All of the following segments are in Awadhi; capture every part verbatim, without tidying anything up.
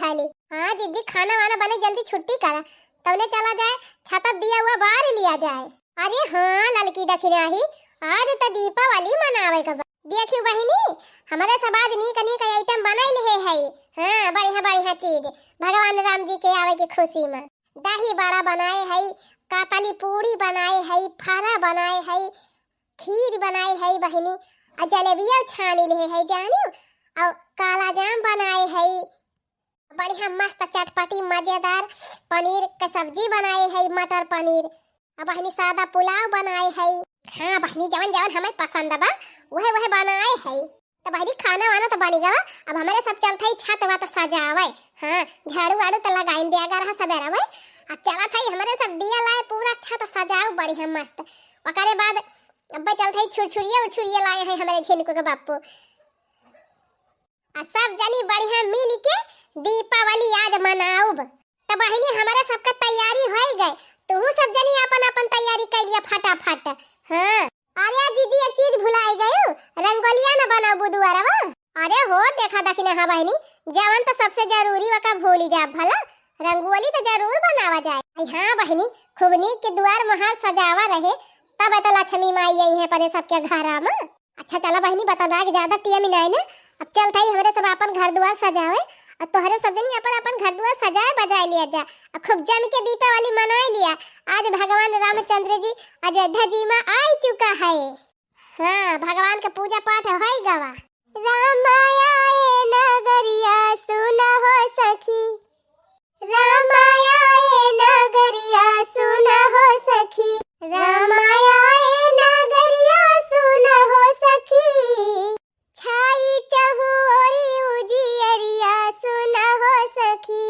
चली। हाँ जिज्जी, खाना वाना बने, जल्दी छुट्टी करा, तौने चला जाए, छतत दिया हुआ बार लिया जाए। अरे हाँ ललकी दखिनाही, आज त दीपावली मनावे के बा। देखियो बहिनी, हमरे सब आज नीक नीक item बनाई लिहे हई। हाँ, बढ़िया बढ़िया चीज भगवान राम जी के आवे के खुशी में। दही बड़ा बनाए हई, कातली पूड़ी बनाए हई, फरा बनाए हई, खीर बनाए हई बहिनी, आ जलेबिया छानी लिहे हई जानियो, और काला जाम बनाए हई। बढ़िया मस्त चटपटी मजेदार पनीर के सब्जी बनाए हई, मटर पनीर। अब बहिनी सादा पुलाव बनाए हई। हाँ बहिनी, जवन जवन हमें पसंद बा, वहे वहे बनाए हई। तो बहिनी खाना वाना तो बनी गवा, अब हमरे सब चलत हई छत वत सजावे। हाँ, झाड़ू वाड़ू तो लगाइन दिया गया रहा सबेरा में। अब चलत हई हमरे सब दिया लाए, पूरा छत सजाओ बढ़िया मस्त। ओकरे बाद अब चलत हई छुरछुरिया उरछुरिया लाए हैं हमरे झिनकू के बापू। आ सब जनी बढ़िया मिल के दीपावली आज मनाउब। त बहिनी, हमरे सबके तैयारी होइ गए, तुहू सब जनी अपन अपन तैयारी कर लिया फटाफट। हाँ, अरे जीजी, एक चीज भुलाई गयो, रंगोलिया न बनाउबू दुआरवा। अरे हो, देखा देखी ना, हाँ बहिनी, जवन तो सबसे जरूरी वका भूली जा भला, रंगोली तो जरूर बनावा जाए। आई हाँ बहिनी, खूब नीक के दुआर मोहार सजावा रहे, तब तो लक्ष्मी माई आई है अपने सबके घरा में। अच्छा चला बहिनी, बतला के ज्यादा टिया मिनाए ना। अब चलत हई हमरे सब आपन घर दुआर सजावे, और तोहरे सब जनी अपन अपन घर दुआर सजाए बजाए लिया जा, और खूब जम के दीपावली मनाए लिया। आज भगवान रामचंद्र जी अयोध्या जी में आ चुका है। हाँ, भगवान के पूजा पाठ होइ गवा। राम आए नगरिया सुन हो सखी, राम आए नगरिया सुन हो सखी, राम आए नगरिया सुन हो सखी। छाई चहुओरी उजियरिया सुन हो सखी,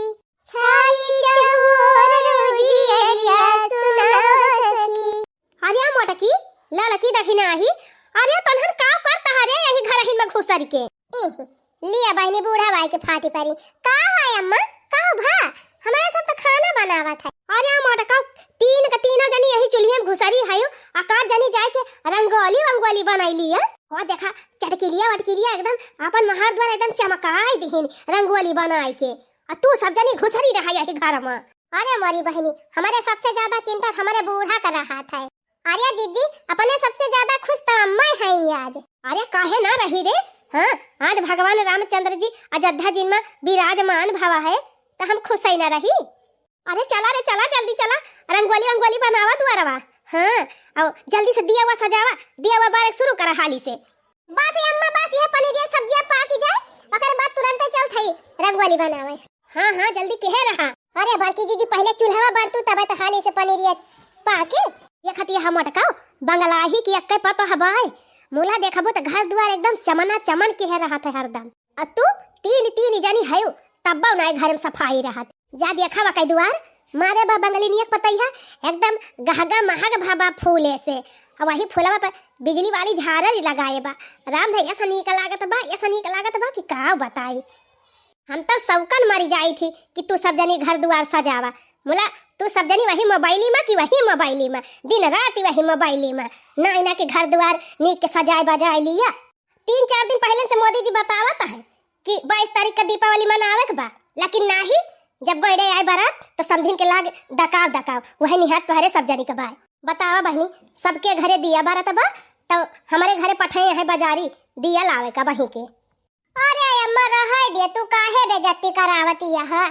छाई चहुओरी उजियरिया सुन हो सखी। अरे मोटकी, ललकी दखिनाही, अरे तनहन का करत हरे यही घरहिन में घुसर के? इह, लिया बहिनी बूढ़ा बाई के फाटी परी। का है अम्मा? का भा? हमरे सब तो खाना बनावत है। अरे मोटका, तीन का तीनों जनी यही चुल्हिया में घुसरी है, आ का जनी जाए के रंगोली वंगोली बनाई लिया। हो देखा, चटकिलिया वटकिलिया एकदम अपन महर द्वार एकदम चमकाई दिहिन रंगोली बनाई के। आ तू सब जनी घुसरी रहा यही घर में। अरे मोरी बहिनी, हमरे सबसे ज्यादा चिंता हमरे बूढ़ा का रहत है। अरे जीजी, अपने सबसे ज्यादा खुश तो अम्मा हैं आज। अरे काहे ना रही रे? हाँ, आज भगवान रामचंद्र जी अयोध्या जी में विराजमान भवा है, तो हम खुश ही ना रही। अरे चला रे चला, जल्दी चला, रंगोली रंगोली बनावा दुआरवा। हाँ, आओ जल्दी से दिया हुआ सजावा, दिया हुआ बारे शुरू करा हाली से। बस ये अम्मा, बस ये पनीरिया सब्जिया पाक जाए, ओकर बाद तुरंत चल थई रंगोली बनावे। हाँ हाँ, जल्दी केहे रहा। अरे बड़की जीजी, पहले चूल्हा बरतू, तब तो हाली से पनीरिया पाके। ये खतिया हम अटकाओ, बंगलाही की अक्के पतो हबाय। मुला देखबो तो घर दुआर एकदम चमना चमन केहे रहत है हरदम। अ तू तीन तीन जनी हयो, तब्बो नाय घर में सफाई रहत। जा देखा वा कई दुआर, मारे बा बंगलिनिया के पतैया, एकदम गहगा महक भा बा फूले से। आ वही फूलवा पर बिजली वाली झालर लगाए बा। राम धे, ऐसा नीक लागत बा, ऐसा नीक लागत बा कि का बताई। हम तो सौकन मरी जाई थी कि तू सब जनी घर दुआर सजावा। मुला तू सब जनी वही मोबाइली में कि वही मोबाइली में, दिन रात वही मोबाइली में। ना इना के घर दुआर नीक के सजाए बजाए लिया। तीन चार दिन पहले से मोदी जी बतावत है कि बाईस तारीख का दीपावली मनावे के बा, लेकिन नाही, जब गोइड़े आए बारात तो समधिन के लाग दकाव दकाव, वही निहार तोहरे सब जनी के बाय। बतावा बहिनी, सबके घरे दिया बारत बा, तो हमरे घरे पठे है बाजारी दिया लावे का बही के। अरे अम्मा, रहे दे, तू काहे बेइज्जती करावती है?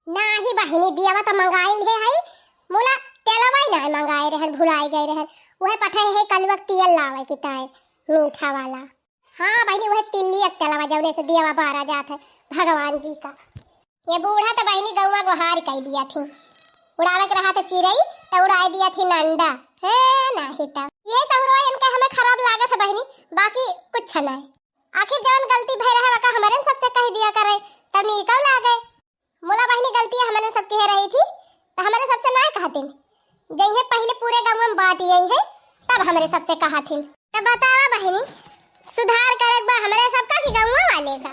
नाही बहिनी, दियावा त मंगाइल है, है मुला तेलवा ही नाही मंगाए रहन, भुलाई गए रहन। वह पठे है कलुआ के तेल लावे की ताए, मीठा वाला। हाँ बहिनी, वह तिल्ली एक तेलवा जौने से दियावा बारा जात है भगवान जी का। ये बूढ़ा तो बहिनी गौवा गोहार कई दिया थी, उड़ावे के रहा था चिरई तो उड़ाए दिया थी नंडा। है नाही तो ये सहुरो इनका हमें खराब लागत है बहिनी, बाकी कुछ नहीं। आखिर जवन गलती भय रहे वका हमरे सबसे कह दिया करे, तब नीकव लागे। मुला बहिनी गलती हमरे सबके है रही थी, तो हमरे सबसे ना कहतिन। जइहे पहले पूरे गाँव में बाँट यही है, तब हमरे सबसे कहथिन। तब बतावा बहिनी, सुधार करक बा हमरे सबका कि गाँव वाले का?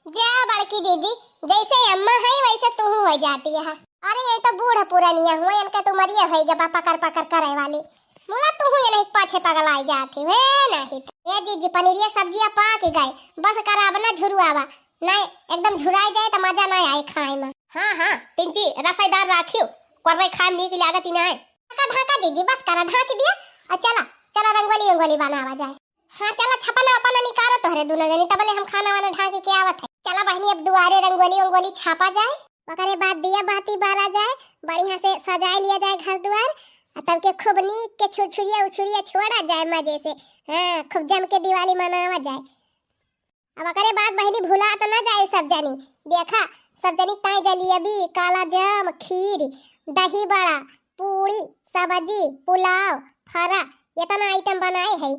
जा बड़की दीदी, जैसे अम्मा है वैसे तू हो जाती है। अरे ये तो बूढ़ पुरानिया हुआ, इनका तो उमरिया होई गया बा, पकड़ पकड़ करे वाली। मुला तू हुई नहीं पाछे पगलाई जाती है नहीं। ए जीजी, पनीरिया सब्जिया पाक गए, बस कराब ना झुरुआवा, नहीं, एकदम झुराइ जाए त मजा ना आए खाए में। हाँ, हाँ, पिंची, रसइदार राखियो, कोर्रे खाए में नीक लागत ही ना है। ढाका, ढाका जीजी, बस करा, ढाकी दिया। और चला, चला रंगोली वंगोली बनावा जाए। हाँ, चला छपना वपना निकारो तोहरे दुनो जनी, तबले हम खाना वाना ढाकी के आवत है। चला बहिनी, अब दुआरे रंगोली वंगोली छापा जाए। ओकरे बाद दिया बाती बारा जाए, बढ़िया से सजाए लिया जाए घर दुआर, आ तब के खूब नीक के छुरछुरिया उछुरिया छोड़ा जाए मजे से। हाँ, खूब जम के दिवाली मनावा जाए। अब ओकरे बाद बहिनी भुला त ना जाए सब जनी। देखा, सब जनी ताई जलेबी, काला जाम, खीर, दही बड़ा, पूड़ी, सब्जी, पुलाव, फरा, इतना आइटम बनाए है।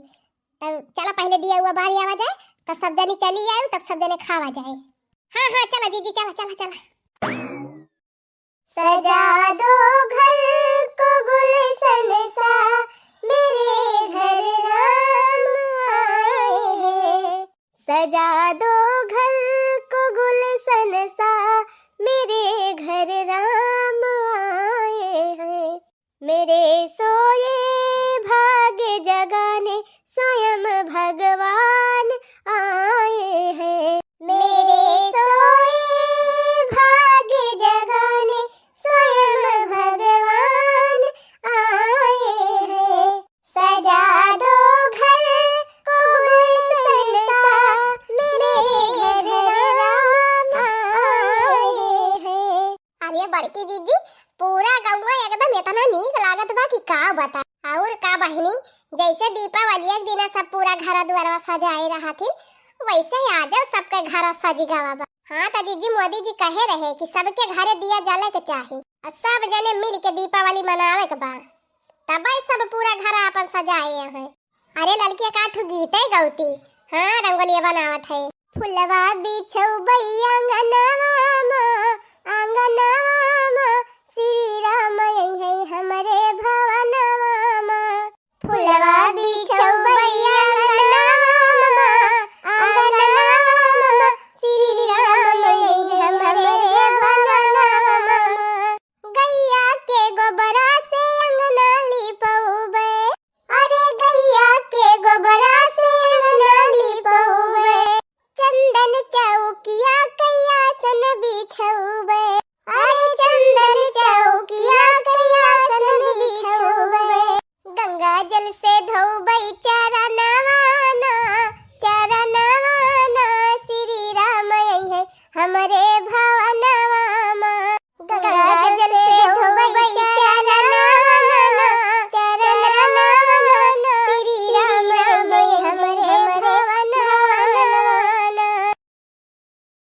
तब चला पहले दिया हुआ बारी आवा जाए, तब सब जनी चली आए, तब सब जने खावा जाए। हाँ, हाँ, चला जीजी, चला, चला, चला। सजा दो घर को गुलशन सा, मेरे घर राम आए हैं। सजा दो घर को गुलशन सा, मेरे घर राम आए हैं। मेरे सोए भाग्य जगाने स्वयं भगवान आए हैं। मेरे सोए भाग्य जगाने स्वयं भगवान आए हैं। सजा दो घर को गुलशन सा, मेरे घर राम आए हैं। अरे बड़की जीजी, पूरा गौवा एकदम इतना नीक लागत बा कि का बता। और का बहिनी, जैसे दीपावली के दिन सब पूरा घर दुआरवा सजाए रहथिन, वैसे ही आजो सबके घर सजी गवा बा। हाँ त जीजी, मोदी जी कहे रहे कि सबके घरे दिया जले के चाही, और सब जने मिल के दीपावली मनावे के बा, तबे सब पूरा घर आपन सजाए हैं। अरे ललकी, एकाध ठो गीते गौती। हाँ, रंगोलिया बनावत है। फुलवा बिछउबै अंगनवा मा, अंगनवा मा, श्री राम अइहैं हमरे भवनवा मा। फुलवा बिछउबै अंगनवा मा, अंगनवा मा, श्री राम अइहैं हमरे भवनवा मा। गैया के गोबरा से अंगना लिपउबै, अरे गैया के गोबरा से अंगना लिपउबै, चंदन चौकिया कइयासन बिछउबै, अरे चंदन चौकिया कइयासन बिछउबै, गंगा जल से धउबै चा